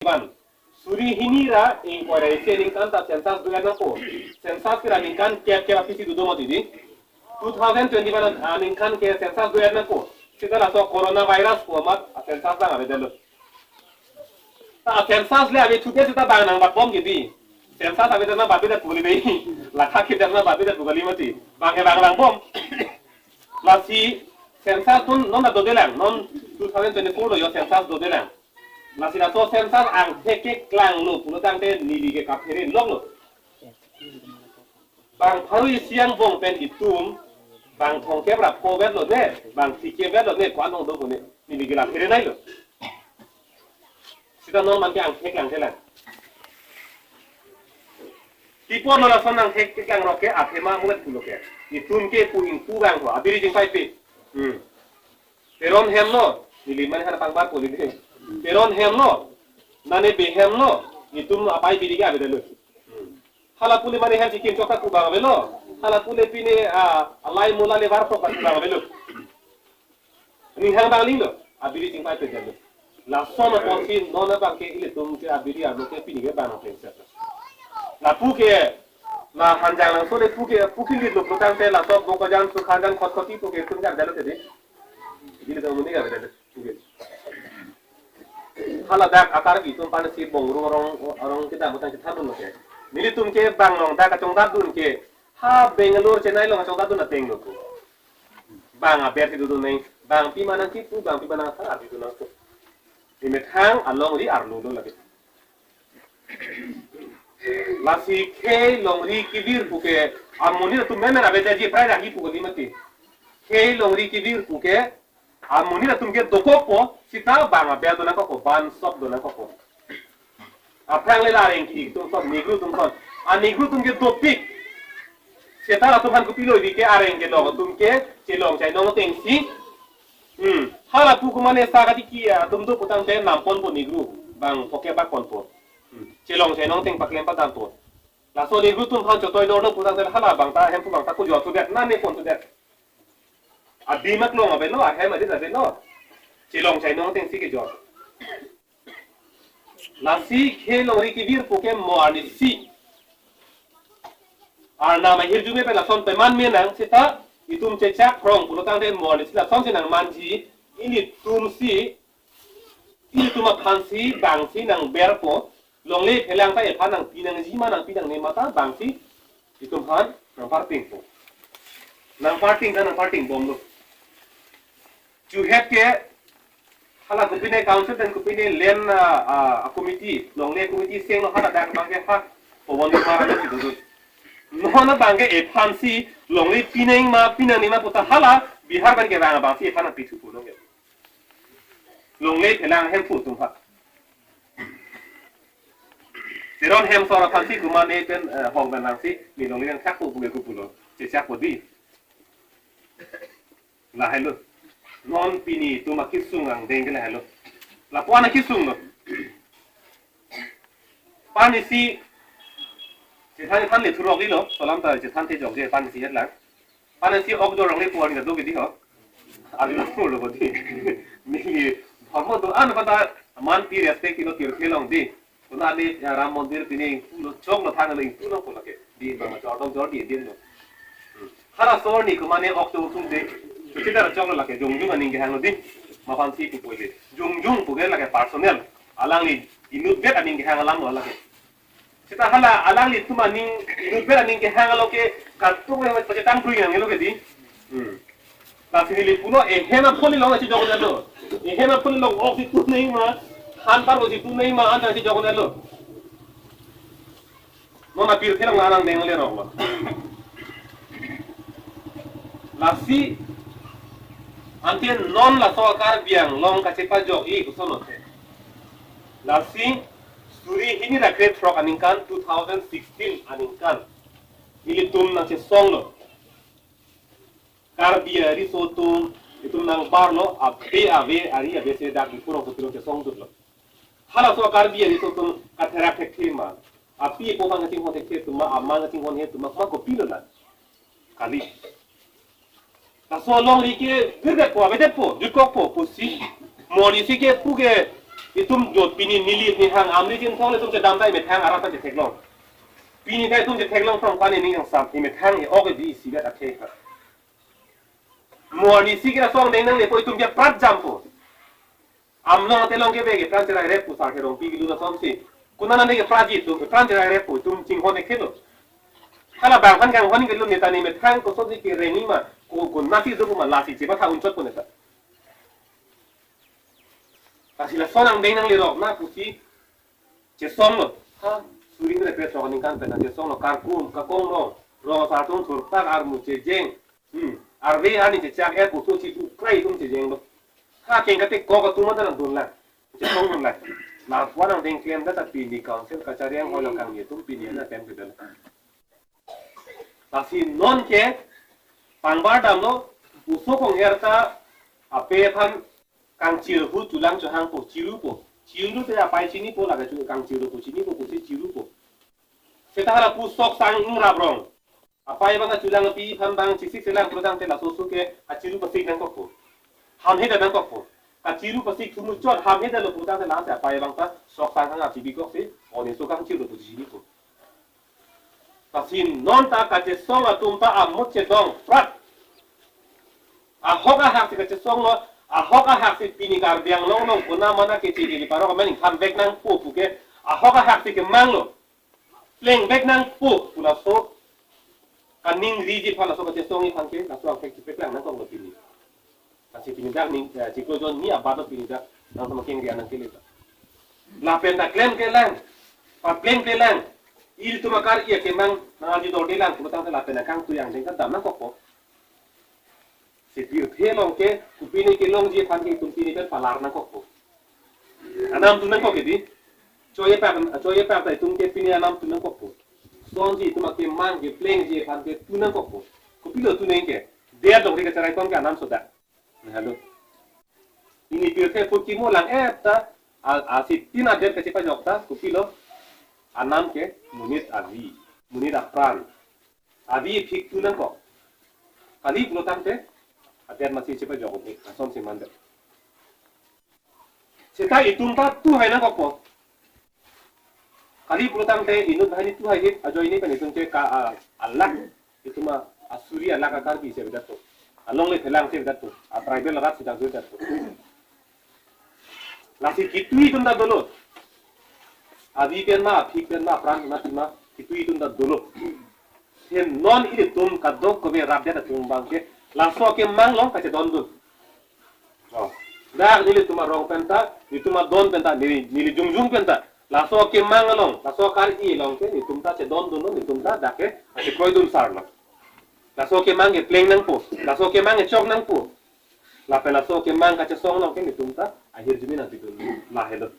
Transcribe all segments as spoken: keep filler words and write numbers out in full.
twenty-one. Suri hini ra ingkoi ra isi aningkan ta census do-et nangpo. Census ke ra ningkan kep kep aphi si dodo mati di. Two thousand twenty-one aningkan ke census do-et nangpo. Sita laso coronavirus pu amat a census nang avedetlo. Ta census le ave chuke sita bang nangbatbom ke di. Census avedetna batbomdet pu kali di. Lakha kep detna batbomdet pu kali mati. Bang ke bang nangbom. Lasi census tun non ta dodelang, non two thousand twenty-four lo yo census dodelang. Lasi laso census angthek keklanglo pulo tangte neli ke kaphere longlo. Bang pharo isi angbong pen itum bang thomkep ra pho vetlo ne, bang phlikep vetlo ne, ko-an hong do pu ne, neli ke la phere nailo. Sita non man ke angthek lang thelang. Tipo no lason angthek keklang rok ke athema mulet pulo ke. Itum ke pu ingpu bang ko, abiri jingpaipe. Hmm. Teron hem lo, neli man hana pangbar ko neli. Teron hem lo, nane behem lo, itum apai biri ke avedetlo. Hmm. Hala pule mane hem si kimchok ta pu bang avelo. Hala pule pine, ah, alai mula le var tok ta pu bang avelo. Ning hang bang lilo, abiri jingpaipe detlo. Lason apotsi non abang ke ilitum ke abiri arlo ke pini ke bang pengset. Lapu ke, la Hanjanglangso le pu ke, pu ke litlo pu tangte laso Bokajan, Sukhajan, Khatkhati pu ke itum ke avedetlo tedi. Ilitum amonit ke avedetlo. Pu ke. Hala dak akar itum pan si bongrung arong, arong kita mutang kita dun ke. Nelitum ke bang along dak kachongdat dun ke. Ha Bangalore, Chennai along kachongdat dun ateng lo ko. Bang aber si dodun nang, bang pi ma nangkipu, bang pi ma nangthar si dodun nang ko. Imethang alongri arlo do lagi. Lasi khei longri kevir pu ke amonit atum memen avedetji prai lagi pu kali mati. Khei longri kevir pu ke amonit atum ke dokokpo, sita bang aber do nangkokpo, bang sok do nangkokpo. Aphrang le la areng ki itum son, Negro atum son. A Negro atum ke dopik. Seta latum aphan kopilo di ke areng kelong atum ke chelong chainong atengsi. Hmm. Hala pu kumane sa katiki atum do pu tangte namponpo Negro. Bang poke bak ponpo. Hmm. Chelong chainong ateng paklem padampo. Laso Negro atum aphan chotoi norlo pu tangte hala bang ta hem pu bang ta kujot sudet, nane pon sudet. Adim aklong avelo, ahem adit avelo. Chelong chainong atengsi kejot. Lasi khei longri kevir pu ke mo arnisi. Arnam ahirjume pen lason peman me nang seta itum chechak phrong pulo tangte mo arnisi lasonsi nangmanji, ilitum si, ilitum aphansi bangsi nangberpo, longle phelang ta ephan nangpi nangji ma nangpi nangne ma ta bangsi itum aphan nangpartingpo. Nangparting ta nangparting bomlo. Chuhet ke hala kopine council pen kopine land, ah, ah, committee, longle committee senglo hala dak abang ke ha Pawan Kumar alo si dodun. Non abang ke ephansi longle pi nang ma pi nangne ma puta hala Bihar pen ke bang abangsi ephan nangpithu pulo ke. Longle phelang hemphu atum ha. Teron hem sor aphansi kumane pen, eh, hong dan nangsi, ni longle nangthakpo pu ke kopulo. Chechakpo di. Lahelo. Non pini itum akesung angdeng ke lahelo. Lapu-an akesung lo. Pan isi chethan than le thurok lilo, solam ta chethan te jokje pan isi hetlang. Pan isi ok jorong le puan ga do ke di ho. Adi lo lo di. Ni, bhamo do an pada man pi respect ilo tir kelong di. Kuna ni, ya, Ram Mandir pini ingpulo, choklo thang lo ingpulo ko lake. Di bang chor dong jor di din lo. Hmm. Hala sor ni kumane ok to sung de. Kita choklo lake jongjung aning kehanglo di. Mapan si pu pule. Jongjung pu ke lake personal. Alangli inutvet aning kehang alam lo lake. Seta hala alanglitum aning inutvet aning kehang alo ke katung yang pachetang prui yang lo ke di. Hmm. Lasi neli pulo ehem aphan ni long si jokon lo. Ehem aphan ni long ok si tu nai ma, han par si tu nai ma, an si jokon lo. Non apir ke long lang deng le rok lo. Lasi ante non laso Karbi Anglong kachepajok-i koson lo te. Lasi suri hini ra krethrok aningkan two thousand sixteen aningkan ilitum nangchesong lo. Karbi ariso atum, itum nangbar lo, ape ave, ari ave si dak Diphu rong so pilong chesong tut lo. Halaso Karbi ariso atum katherak thekthe ma, api apo aphan kachinghon thekthe atum ma, aman kachinghon he atum ma, ma kopilo na. Kali. Laso alongri ke virdetpo, avedetpo, jutkokpo, pusi. Mo arnisi ke pu ke Itum jo pini neli nihang Amri Chinthong le itum chedam ta imethang arat ta chetheklong. Pini ta itum chetheklong tong kani ning yang sam imethang e-ok di isi gat athe ka. Mo arnisi kira song deng nanglepo itum ke prat jampo. Amlong ate long ke bege pran cherai rep pu Sarthe Rongpi kilu na somsi. Kuna nande ke praji tu pran cherai rep pu itum chinghon ekhelo. Hala bang phan kanghon kilu neta ni methang kosonsi kereng ma ko ko nasi do ma lasi chepatha unchot ko neta. Lasi lason angdeng nanglerok na pusi chesonglo. Ha, suri ngrepet rok aningkan pen chesonglo. Karkum, kakong rong, rong asar atum thurtak armu chejeng. Hmm. Arve arni chechak et uso chipu krai atum chejenglo. Ha keng kate kok atum anta nangdunlang. Chesongdunlang. Lapuan angdeng klem ta ta pini council kachari anghoi lo kangni atum pini na tem kedal. Lasi non ke pangbar damlo uso kong er ta ape aphan kangchir hu chulang chohangpo, chirupo. Chiru te apai chinipo, lake chu kangchir pu chinipo pusi chirupo. Seta hala pu sok sang ingrap rong. Apai abang chulang pi aphan bang chisik selang pulotangte laso suke achiru pasik nangkokpo. Hamhe ta nangkokpo. Achiru pasik thumu chot hamhe ta lo pulotangte lasi apai abang ta sok sang hang achibi koksi, oni so kangchir pu chinipo. Lasi non ta kachesong atum ta amut chedong prat. Ahok ahak si kachesonglo, ahok ahak si pini Karbi Anglong along kona mana keche kili parok amen ingkam vek nangpo puke, ahok ahak si kemanglo. Pleng vek nangpo pu laso kaningri ji aphan laso kachesong aphan ke, laso angthek chipeklang nangkoklo pini. Lasi pini dak ning, eh, chiklo jon ni abat lo pini dak nangtum akeng rian nangkele ta. Lapen ta klem kelang, papleng kelang. Ilitum akar-i akemang nangji dorde lang pulotangte lapen akangtui angdeng ta dam nangkokpo. Si pirthe along ke kopine kelongji aphan ke itum pini pen palar nangkokpo. Anam tu nangkok ke di. Choye pak, choye pak ta itum ke pini anam tu nangkokpo. Sonji itum akemang keplengji aphan ke tu nangkokpo. Kopilo tu neng ke. Dia dong ri kacharai kong ke anam soda. Halo. Pini pirthe put kimo lang-et ta, a, a si tin adet kachepajok ta, kopilo. Anam ke monit avi, monit apran. Avi phik tu nangkok. Kali pulotangte, adet masi chepajok, eh, asonsi mandet. Seta itum ta tu hai nangkokpo. Kali pulotangte inut banghini tu hai hit ajoine pen itum ke ka, a, alak itum a, asuri alak a Karbi si avedet po. Alongle phelang si avedet po. A tribal arat si avedet po. Lasi kitui itum ta dolo. Avi pen ma, aphik pen ma, apran pen ma, tima, kitui itum ta dolo. Hem non ilitum kadokave rapdet atum abang ke laso akemang along kachedondun. Oh. Dak nelitum arong penta, nelitum adon penta, neli, neli jongjong penta. Laso akemang along, laso akar-i along ke nelitum ta chedondunlo, nelitum ta dak ke achekroidun sarlo. Laso akemang ke pleng nangpo, laso akemang ke chok nangpo. Lapen laso akemang kachesong along ke nelitum ta ahirjume nangpidun. Lahelo.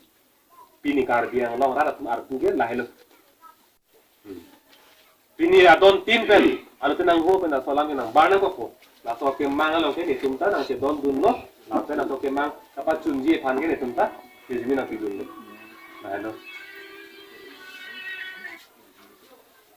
Pini Karbi Anglong arat atum arpu ke lahelo. Hmm. Pini adon tin pen, anu tenang ho pen aso alam ke nangbar nangkokpo. Laso akemang along ke nelitum ta nangchedondunlo, lapen laso akemang kapachunji aphan ke nelitum ta ahirjume nangpidunlo. Lahelo.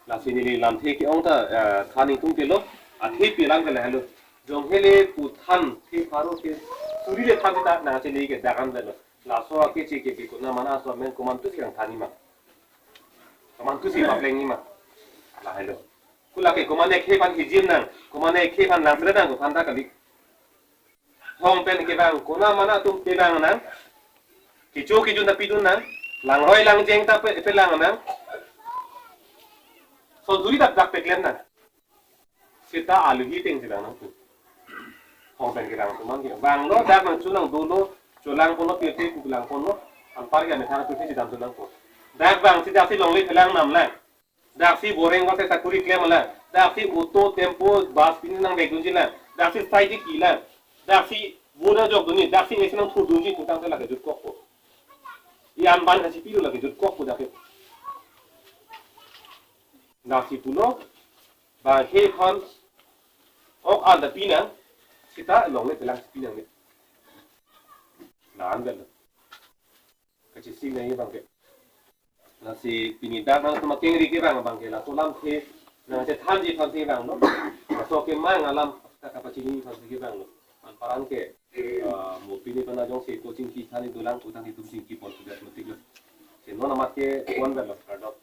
Lasi neli lamthe ke-ong ta, eh, than ingtung kelo, athepi alam ke lahelo. Jong hele pu than, the pharo ke, suri le than ta nangchele ke dagan velo. Laso akeche ke bikut na mana aso amen komantusi kangthanji ma. Komantusi paplengji ma. Lahelo. Kula ke komat akhei aphan hijim nang, komat akhei aphan langsre nang, ko aphan ta kali. Hong pen kevang, kona mana atum pevang nang. Kecho kejun ta pidun nang. Langroi langjeng ta pe, pelang nang. Sonsuri dak dak peklem nang. Seta aluhi teng si lang nangpo. Hong pen kevang atum an ke. Vanglo dak nangcho nang dolo, cholangponlo pirthe pu langponlo. Anpar ke amethang pirthe si damdun nangpo. Dak vang si dak si longle phelang nam lang. Daksi boreng bate sakuri klem lang. Daksi auto, tempo, bus pini nangvekdunji lang. Daksi saiji ki lang. Daksi vote ajokdunji. Daksi election nangthurdunji putangte lake jutkokpo. I-an ban kachipilo lake jutkokpo dak ke. Daksi pulo. Bang he aphan ok an ta pinang. Seta longle phelang si pinangne. Nan kan. Kachesik nangji abang ke. Lasi pini dak nangtum akengri kevang abang ke, laso alamthe nangchethanji aphansi vanglo. Laso akemang alam ta kapachini aphansi kevanglo. Anparke, ah, mo pini pen ajong si ko chingki than-i dolang, putang itum chingki pon sudah metik lo. Si non amat ke pon pen lo, kardom.